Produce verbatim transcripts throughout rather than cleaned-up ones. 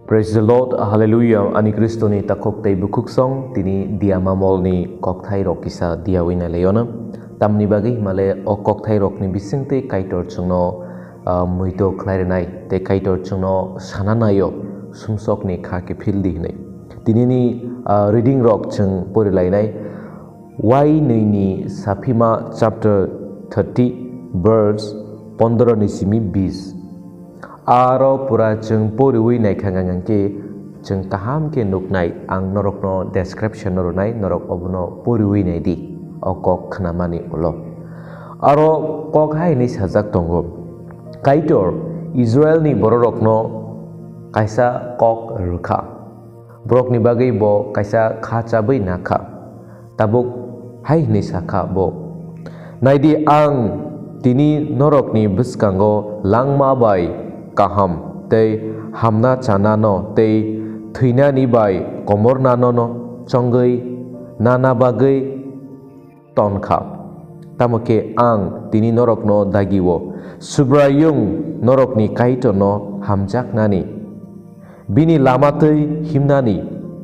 Praise the Lord, Hallelujah, ani Kristoni takhuk tei bukhuksong, tini Diama Molni kokthai rok kisa diawi nai laiono. Tamni bagwi himale o kokthai rokni bisingtwi Kaitor chwngno, ah, muito khlai rwnai tei Kaitor chwngno sana naio sumsokni kha kiphil di hwnwi. Tinini, ah, reading rok chwng pori lainai. Wainwi ni Saphima chapter thirty verse pondro ni simi bis. Aro pura chwng poriwi naikha hwnkhe chwng kaham khe nuknai, ang norokno description no rwnai, norok obono poriwi naidi o kok khnamani ulo. Aro kok hai hwnwi sajak tongo, Kaitor Israelni bororokno kaisa kok rwkha. Borokni bagwi bo kaisa kha chabwi nakha. Tabuk hai hwnwi sakha bo, "Naidi, ang tini norokni bwskango langma bai kaham tei hamna chanano tei thwinani bai komornanono chongwi nana bagwi tonkha. Tamo khe ang tini norokno dagio, Subraiyung norokni Kaitorno hamjaknani, bini lama twi himnani,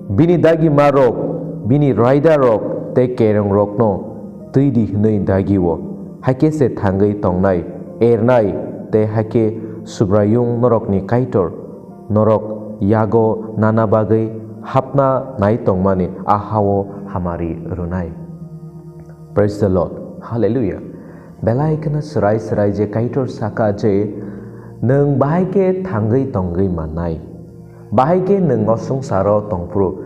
bini dagimarok, bini raidarok tei kerongrokno twi di hwnwi dagio, hakhe se thangwi tongnai, ernai, tei hakhe Subraiyung norokni Kaitor norok yago nana bagwi hapna nai tongmani a ha-o hamari rwnai." Praise the Lord. Hallelujah. Belai kheno swrai swrai je Kaitor saka je, "Nwng bahai khe thangwi tongwi mannai. Bahai khe nwng o swngcharo tongphuru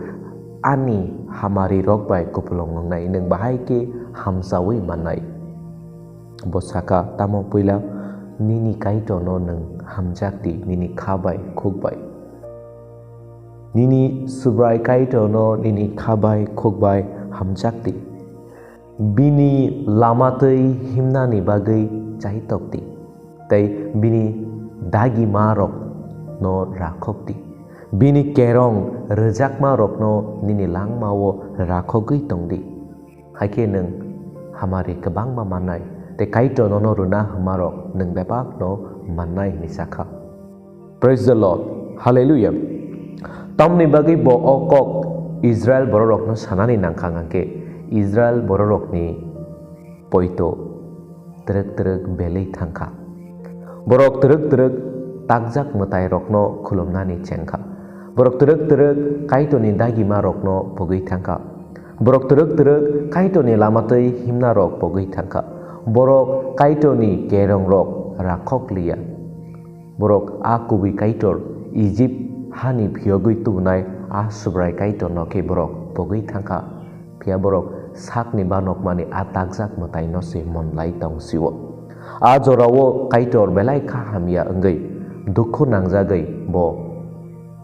ani hamari rok bai kupulung wngnai, nwng bahai khe hamchawi mannai." Bo saka, tamo puila nini Kaitorno nwng hamjak di, nini kha bai, khuk bai. Nini Subrai Kaitorno nini kha bai, khuk bai hamjak di. Bini lama twi himnani bagwi chaitok di, tei bini dagimarokno rakhok di. Bini kerong rwjakmarokno nini langmao rakhogwi tong di. Hakhe nwng hamari kwbangma mannai, tei Kaitor nono rwna hwnmarok nwng bebakno mannai hwnwi sakha. Praise the Lord. Hallelujah. Tamni bagwi bo o kok Israel bororokno sanani nangkha hwnkhe, Israel bororokni poito twrwk twrwk belwi thangkha. Borok twrwk twrwk takjak mwtairokno khulumnani chengkha. Borok twrwk twrwk Kaitorni dagimarokno pogwi thangkha. Borok twrwk twrwk Kaitorni lama twi himnarok pogwi thangkha. Borok Kaitorni kerongrok rakhok liya. Borok a kubui Kaitor Ijip hani phiyogwi tubunai a Subrai Kaitorno khe borok pogwi thangkha. Phiya borok sakni banokmani a takjak mwtaino se mon lai tong sio. A jorao Kaitor belai kha hamya wngwi dukhu nangjagwi bo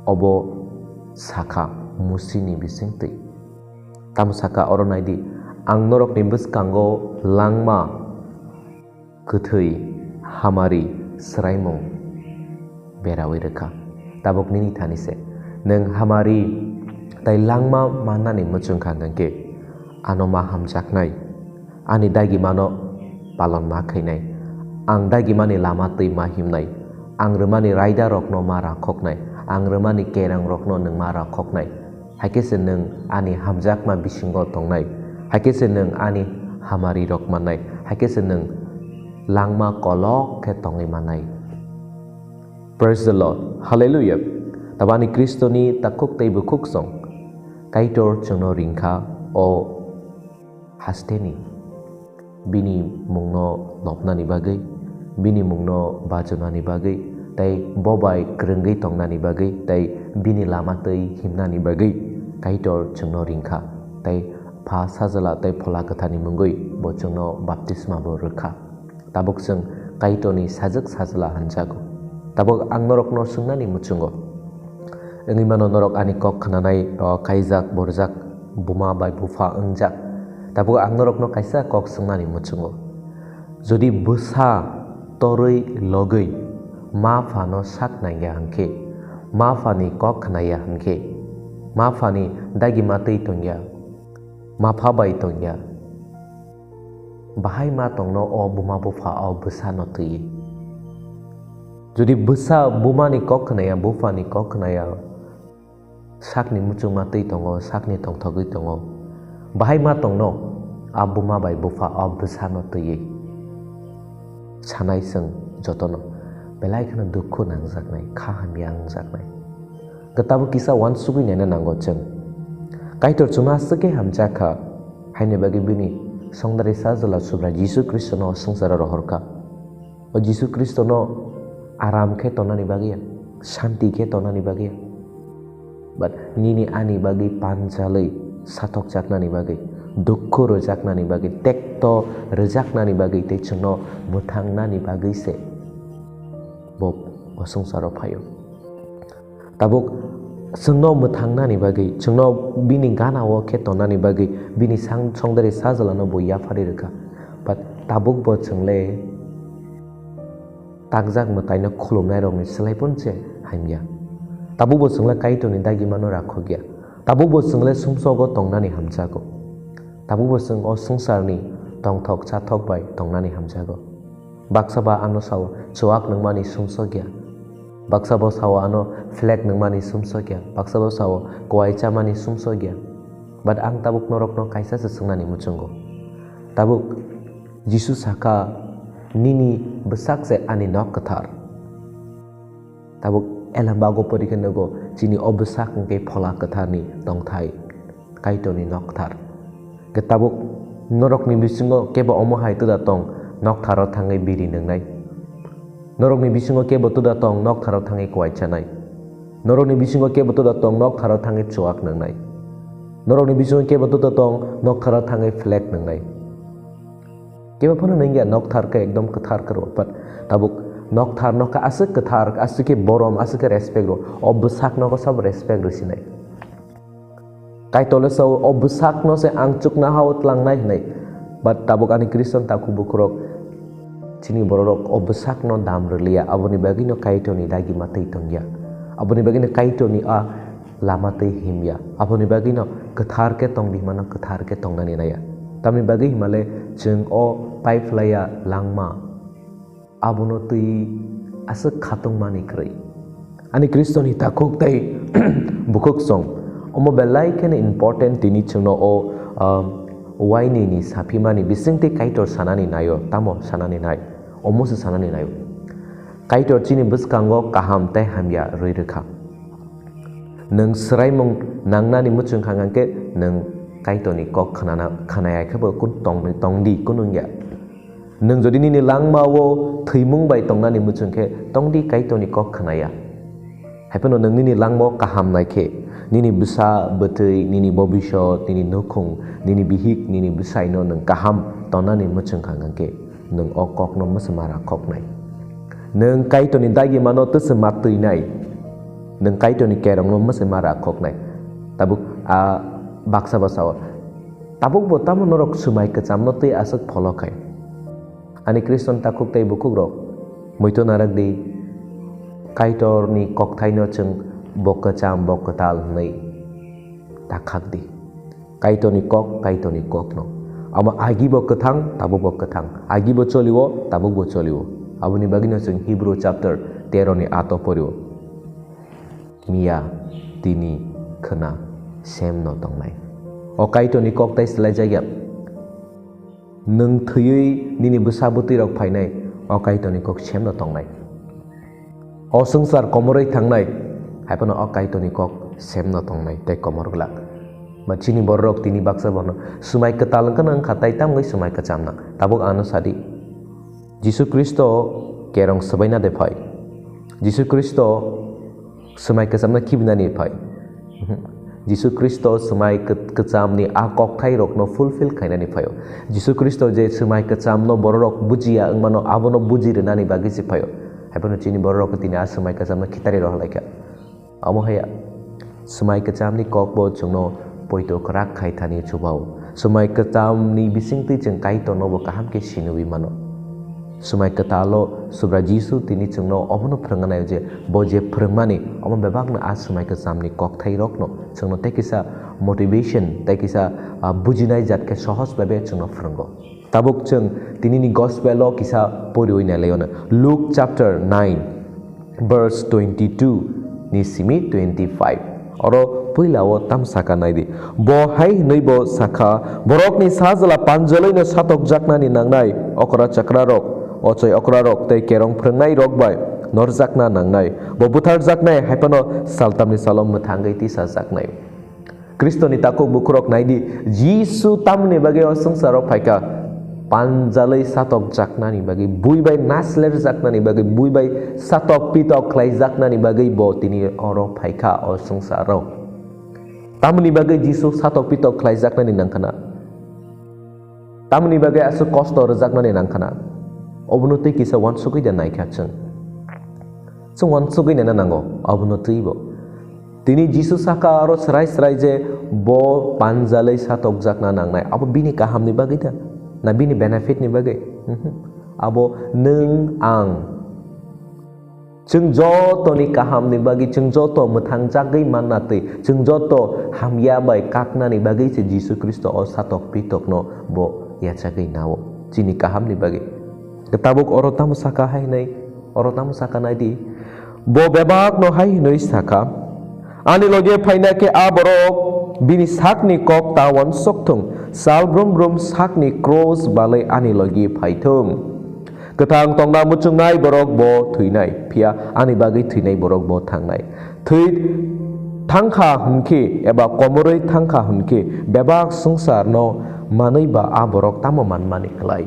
obo sakha Musini bisingtwi. Tamo sakha, oro naidi, ang norokni bwskango langma, kwthwi, hamari, swraimung berawi rwkha. Tabuk nini thani se. Nwng hamari tai langma mannani muchungkha hwnkhe ano ma hamjaknai, ani dagimano palon ma khainai, ang dagimani lama twi ma himnai, ang rwmani raidarokno ma rakhoknai, ang rwmani kerongrokno nwng ma rakhoknai. Hakhe se nwng ani hamjakma bisingo tongnai, hakhe se nwng ani hamari rok mannai, hakhe se nwng langma kolok khe tongwi mannai. Praise the Lord. Hallelujah. Tabani Kristoni takhuk tei bukhuk song Kaitor chwngno ringkha o hasteni, bini mungno lobnani bagwi, bini mungno bachunani bagwi, tei bo bai kwrwngwi tongnani bagwi, tei bini lama twi himnani bagwi Kaitor chwngno ringkha, tei Pha, Sajla tei Phola Kwtharni mungwi bo chwngno baptisma bo rwkha. Tabuk chwng Kaitorni sajwk sajla hwnjago. Tabuk ang norokno swngnani muchungo. Wngwi mano norok ani kok khnanai rok kaijak, borjak, buma bai bupha wngjak. Tabuk ang norokno kaisa kok swngnani muchungo. Jodi bwsa torwi logwi ma phano sak nangya hwnkhe, ma phani kok khnaya hwnkhe, ma phani dagima twi tongya, ma pha bai tongya, bahai ma tongno o buma bupha o bwsano twiwi. Jodi bwsa bumani kok khnaya, buphani kok khnaya, sakni muchungma twi tongo, sakni tongthogwi tongo. Bahai ma tongno a buma bai bupha o bwsano twiwi sanai chwng jotono belai kheno dukhu nangjaknai, kha hamya wngjaknai. Hwnkhe tabuk kisa uansugwi naina nango chwng. Kaitor chwngno aswk khe hamjakha, haini bagwi bini songdari sajla Subrai Jisu Khristono o swngcharo rohorkha. O Jisu Khristono aram khe tongnani bagwi ya, shanti khe tongnani bagwi ya. But nini ani bagwi panchalwi sathokjaknani bagwi, dukhu rwjaknani bagwi, tekto rwjaknani bagwi tei chwngno mwthangnani bagwi se bo o swngcharo phaio. Tabuk chwngno mwthangnani bagwi, chwngno bini gana-o khe tongnani bagwi, bini sang-, songdari sajlano bo yapharwi rwkha. But tabuk bo chwngle takjak mwtaino khulumnairokni slai phano se hamya. Tabuk bo chwngle Kaitorni dagimano rakhokya. Tabuk bo chwngle sumsogo tongnani hamjago. Tabuk bo chwng o swngcharni tongthok chathok bai tongnani hamjago. Baksa ba ano sao, chuak nungmani sumsokya. Baksa bo sao, ano phlek nungmani sumsokya. Baksa bo sao, kuai chamani sumsokya. But ang tabuk norokno kaisa se swngnani muchungo. Tabuk Jisu saka, "Nini bwsak se ani nok kwthar." Tabuk Elambago pori khe nugo, chini o bwsak hwnkhe Phola Kwtharni tongthai, Kaitorni nokthar. Hwnkhe tabuk norokni bisingo kebo omo hai twda tong, noktharo thangwi biri nwngnai? Norokni bisingo kebo twda tong, noktharo thangwi kuai chanai? Norokni bisingo kebo twda tong, noktharo thangwi chuak nwngnai? Norokni bisingo kebo twda tong, noktharo thangwi phlek nwngnai? Kebo phano nungya, nokthar khe ekdom kwthar khe rw, but tabuk nokthar nokha aswk kwthar, aswk khe borom, aswk khe respect rw, o bwsak nokha sabo respect rw sinai. Kaitor le sao, "O bwsakno se ang chuknohao tlangnai," hinwi. But tabuk ani Khristan takhuk bukhurok, chini bororok o bwsakno dam rwliya, aboni bagwino Kaitorni dagima twi tongya. Aboni bagwino Kaitorni a lama twi himya. Aboni bagwino kwthar khe tong di hwnmano kwthar khe tongnani naiya. Tamni bagwi himale chwng o paiphlaiya langma abono twi aswk khatungmani kwrwi. Ani Khristoni takhuk tei bukhuk song, omo belai kheno important tini chwngno o, um, wainini saphimani bisingtwi Kaitor sanani naio, tamo sanani nai, omo se sanani naio. Kaitor chini bwskango kaham tei hamya rwi rwkha. Nwng swraimung nangnani muchung kha hwnkhe nwng Kaitorni kok khnana, khnaya khe bo kun tong, tong di, kun wngya. Nwng jodi nini langmao thwimung bai tongnani muchung khe tong di, Kaitorni kok khnaya. Hai phano nwng nini langmao kaham nai khe, nini bwsa bwtwi, nini bobisot, nini nukhung, nini bihik, nini bwsaino nwng kaham tongnani muchung kha hwnkhe, nwng o kokno mwsama rakhoknai. Nwng Kaitorni dagimano twswma twinai. Nwng Kaitorni kerongno mwsama rakhoknai. Tabuk a baksa ba sao, "Tabuk bo tamo norok swmai kwchamno twi aswk pholo khai?" Ani Khristan takhuk tei bukhukrok, muitu narak di, Kaitorni kokthaino chwng bo kwcham, bo kwtal hwnwi ta khak di. Kaitorni kok, Kaitorni kokno. Omo agi bo kwthang, tabuk bo kwthang. Agi bo choliwo, tabuk bo choliwo. Aboni bagwino chwng Hebrew chapter tero ni ato porio. Miya, tini, khwna, semno tongnai. O Kaitorni kok tai swlaijakya. Nwng thwiwi nini bwsa bwtwirok phainai, o Kaitorni kok semno tongnai. O swngchar komorwi thangnai, hai phano o Kaitorni kok semno tongnai tei komor glak. Ba chini bororok tini baksa bono swmai kwtal wngkhano wngkha, tai tamgwi swmai kwcham nang. Tabuk ano sadi, Jisu Khristo kerong swbaina de phai? Jisu Khristo swmai kwchamno khibinani phai? Jisu Khristo swmai kw-, kwchamni a kokthairokno fulfill khainani phaio. Jisu Khristo je swmai kwchamno bororok bujiya wngmano, abono buji rwnani bagwi se phaio. Hai phano chini bororok tini a swmai kwchamno khitari rohorlaikha. Omo haya, swmai kwchamni kokbo chwngno poito kwrak khai thani chubao. Swmai kwchamni bisingtwi chwng Kaitornobo kaham khe sinwi mano. Swmai kwtalo Subra Jisu tini chwngno omono phwrwngna naio je bo je phwrwngmani, omo bebakno a swmai kwchamni kokthairokno chwngno tei kisa motivation, tei kisa, ah, bujinai jat khe sohoj bhabe chwngno phwrwngo. Tabuk chwng tinini gospel-o kisa poriwi nailaio no. Luke chapter nine, verse twenty-two ni simi twenty-five. Oro puila o tamo saka naidi. Bo hai hwnwi bo sakha, borokni sajla panjalwi no satokjaknani nangnai, okra chakra rok, ochoi okra rok tei kerong phrwngnai rok bai norjakna nangnai. Bo butharjaknai, hai phano saltamni salo mwthangwi tisajaknai. Kristoni takhuk bukhurok naidi, Jisu tamni bagwi o swngcharo phaikha, panjalwi satokjaknani bagwi, bui bai naslerjaknani bagwi, bui bai satok pitok khlaijaknani bagwi bo tini oro phaikha o swngcharo. Tamni bagwi Jisu satok pitok khlaijaknani nangkhana? Tamni bagwi aswk kosto rwjaknani nangkhana? Obono twi kisa uansugwi da naikha chwng. Chwng uansugwi naina nango, obono twibo. Tini Jisu saka aro srai srai je bo panjalwi satokjakna nangnai. Abo bini kahamni bagwi da? Na bini benefit ni bagwi? Mhm. Abo nwng ang. Chwng jotoni kahamni bagwi, chwng joto mwthangjagwi manna twi, chwng joto hamya bai kaknani bagwi se Jisu Khristo o satok pitokno bo yachagwi nao. Chini kahamni bagwi. Tabuk oro tamo saka hai hwnwi, oro tamo saka naidi. Bo bebakno hai hwnwi sakha, "Ani loge phaina khe a borok bini sakni kok ta uansuk thung, sal brum brum sakni kros balwi ani loge phai thung. Kwthang tongna muchungnai borok bo thwinai, phiya ani bagwi thwinai borok bo thangnai. Thwi thangkha hwnkhe eba komorwi thangkha hwnkhe bebak swngcharno manwi ba a borok tamo manmani klai?"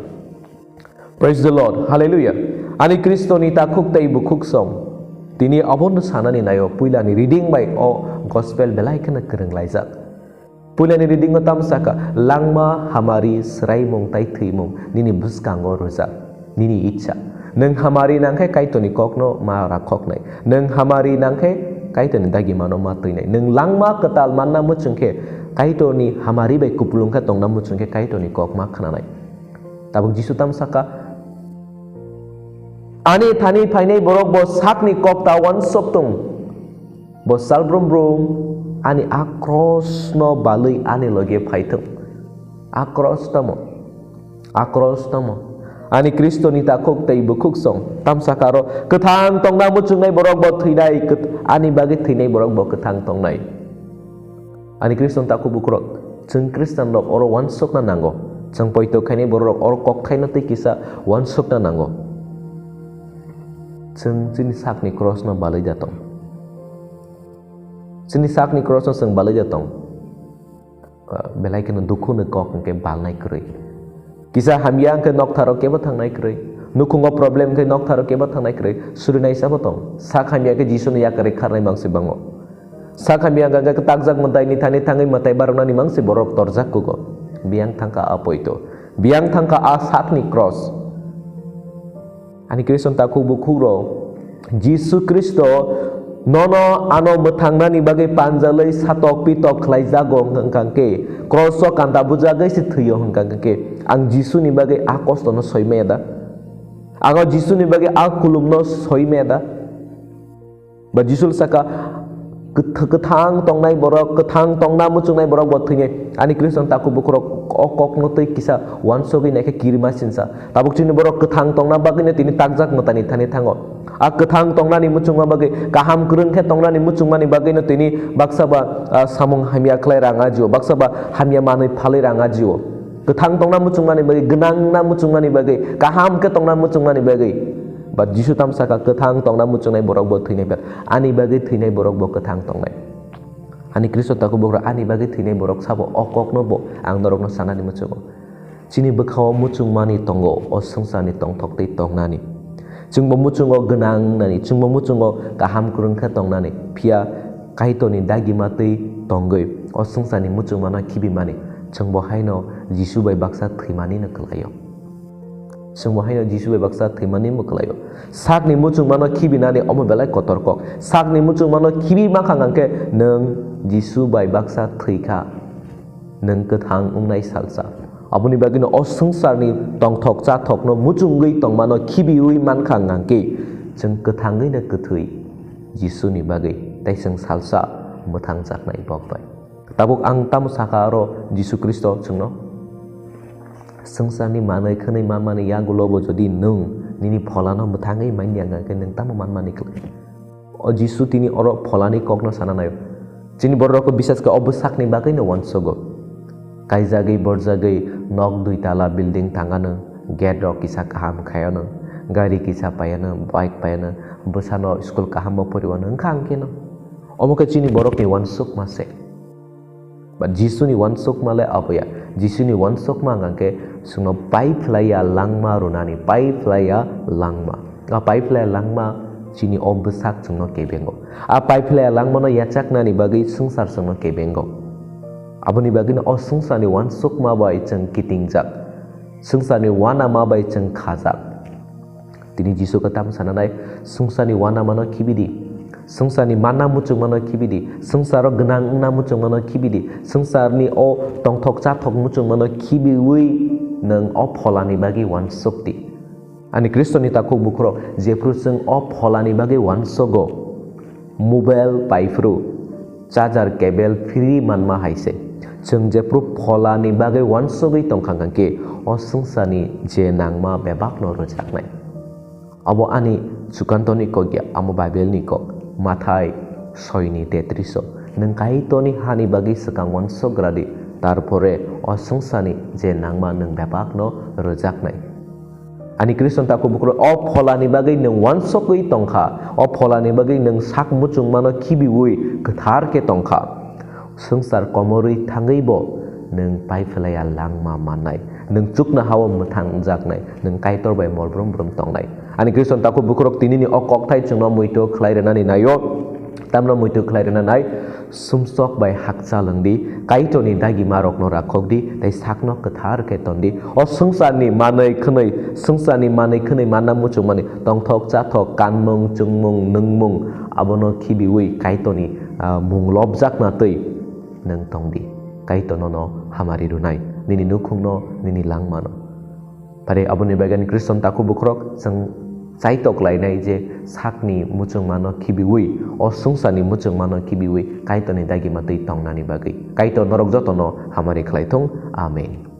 Praise the Lord. Hallelujah. Ani Kristoni takhuk tei bukhuk song. Tini obono sanani naio, puilani reading bai o gospel belai kheno kwrwng laijak. Puilani reading o tamo saka, langma, hamari, swraimung tai thwimung nini bwskango rwjak, nini icha. Nwng hamari nangkhe Kaitorni kokno ma rakhoknai. Nwng hamari nangkhe Kaitorni dagimano ma twinai. Nwng langma kwtal manna muchungkhe Kaitorni hamari bai kupulung khe tongna muchungkhe Kaitorni kok ma khnanai. Tabuk Jisu tamo saka, "Ani thani phainai borok bo sakni kok ta uansuk thung. Bo sal brum brum ani a krosno balwi ani loge phai thung." A kros tamo? A kros tamo? Ani Kristoni takhuk tei bukhuk song. Tamo saka aro, "Kwthang tongna muchungnai borok bo thwinai, kwth-, ani bagwi thwinai borok bo kwthang tongnai." Ani Khristan takhuk bukhurok, chwng Khristan rok oro uansukna nango. Chwng poito khainai borok rok oro kok thaino tei kisa uansukna nango. Chwng chini sakni krosno balwi da tong. Chini sakni krosno chwng balwi da tong. Ah, belai kheno dukhu ni kok hwnkhe balnai kwrwi. Kisa hamya hwnkhe noktharo kebo thangnai kwrwi. Nukhungo problem hwnkhe noktharo kebo thangnai kwrwi. Surinai sabo tong. Sak hamya khe Jisuni yakarwi kharnai mangsi bango. Sak hamya hwnkhe takjak mwtai ni thani thangwi mwtai baroknani mangsi borok torjak kugo. Biyang thangkha a poito. Biyang thangkha a sakni cross. Ani Khristan takhuk bukhuk rok, Jisu Khristo nono ano mwthangnani bagwi panjalwi satok pitok khlai jago hwnkha khe, cross o kanta bujagwi se thwio hwnkha khe, ang Jisuni bagwi a kosto no soi maya da? Ang o Jisuni bagwi a kulum no soi maya da? Ba Jisu saka, "Kwth-, kwthang tongnai borok, kwthang tongna muchungnai borok bo thwinai." Ani Khristan takhuk bukhurok o kokno twi kisa uansugwi naikhe kirima sinsa. Tabuk chini borok kwthang tongna bagwino tini takjak mwtani thani thango. A kwthang tongnani muchungma bagwi, kaham kwrwng khe tongnani muchungmani bagwino tini baksa ba, ah, samung hamya khlai rang ajio, baksa ba hamya manwi phalwi rang ajio. Kwthang tongna muchungmani bagwi, gwnangna muchungmani bagwi, kaham khe tongna muchungmani bagwi. But Jisu tamo saka, "Kwthang tongna muchungnai borok bo thwinai, but ani bagwi thwinai borok bo kwthang tongnai." Ani Khristo takhuk bukhurok, ani bagwi thwinai borok sabo o kokno bo ang norokno sanani muchungo. Chini bwkhao muchungmani tongo, o swngcharni tongthok tei tongnani. Chwngbo muchungo gwnang wngnani, chwngbo muchungo kaham kwrwng khe tongnani, phiya Kaitorni dagima twi tongwi o swngcharni muchungmano khibimani, chwngbo haino Jisu bai baksa thwimanino kwlaio. Chwngbo haino Jisu bai baksa thwimanino kwlaio. Sakni muchungmano khibinani omo belai kotor kok. Sakni muchungmano khibi mankha hwnkhe nwng Jisu bai baksa thwikha. Nwng kwthang wngnai salsa. Aboni bagwino o swngcharni tongthok chathokno muchungwi tongmano khibiwi mankha hwnkhe, chwng kwthangwino kwthwi Jisuni bagwi, tei chwng salsa mwthangjaknai bok bai. Tabuk ang tamo saka aro Jisu Khristo chwngno? Swngcharni manwi khwnwi manmani yagulobo jodi nwng nini pholano mwthangwi manya hwnkhe nwng tamo manmani kwlai? O Jisu tini oro pholani kokno sana naio. Chini borok rok bisas khe o bwsakni bagwi no uansugo. Kaijagwi borjagwi nok dui tala building tangano, gate rok kisa kaham khayano, gari kisa payano, bike payano, bwsano school kaham bo poriwano wngkha hwnkhe no. Omo khe chini borokni uansukma se. Ba Jisuni uansukma le abo ya. Jisuni uansukma hwnkha khe chwngno pai phlaiya langma rwnani, pai phlaiya langma. A pai phlaiya langma chini o bwsak chwngno kebengo. A pai phlaiya langmano yachaknani bagwi swngchar chwngno kebengo. Aboni bagwino o swngcharni uansukma bai chwng kitingjak. Swngcharni uanama bai chwng khajak. Tini Jisu khe tamo sana nai, swngcharni uanamano khibidi, swngcharni manna muchungmano khibidi, swngcharo gwnang wngna muchungmano khibidi, swngcharni o tongthok chathok muchungmano khibiwi nwng o pholani bagwi uansukdi. Ani Khristoni takhuk bukhurok, jephru chwng o pholani bagwi uansugo, mobile paiphru, charger cable free manma hai se. Chwng jephru pholani bagwi uansugwi tongkha hwnkhe o swngcharni je nangma bebakno rwjaknai. Abo ani Sukantoni kok ya, amo Bible ni kok, Mathai soi ni tetris o. Nwng Kaitorni hani bagwi swkang uansugra di, tarpore o swngcharni je nangma nwng bebakno rwjaknai. Ani Khristan takhuk bukhurok, o pholani bagwi nwng uansugwi tongkha, o pholani bagwi nwng sak muchungmano khibiwi kwthar khe tongkha. Swngchar komorwi thangwi bo nwng pai phlaiya langma mannai, nwng chuknoha-o mwthang wngjaknai, nwng Kaitor bai mol brum brum tongnai. Ani Khristan takhuk bukhurok, tinini o kokthai chwngno muitu khlai rwnani nai-o, tamno muitu khlai rwna nai, sumsok bai hakchal wng di, Kaitorni dagima rokno rakhok di, tei sakno kwthar khe ton di. O swngcharni manwi khwnwi, swngcharni manwi khwnwi manna muchungmani tongthok chathok, kanmung, chwngmung, nwngmung, abono khibiwi Kaitorni, ah, mung lobjakna twi nwng tong di. Kaitor nono hamari rwnai, nini nukhungno, nini langmano. Pare aboni bagwi ani Khristan takhuk bukhurok, chwng chaitok lainai je sakni muchungmano khibiwi, o swngcharni muchungmano khibiwi Kaitorni dagima twi tongnani bagwi. Kaitor norok jotono hamari khlai thung. Amen.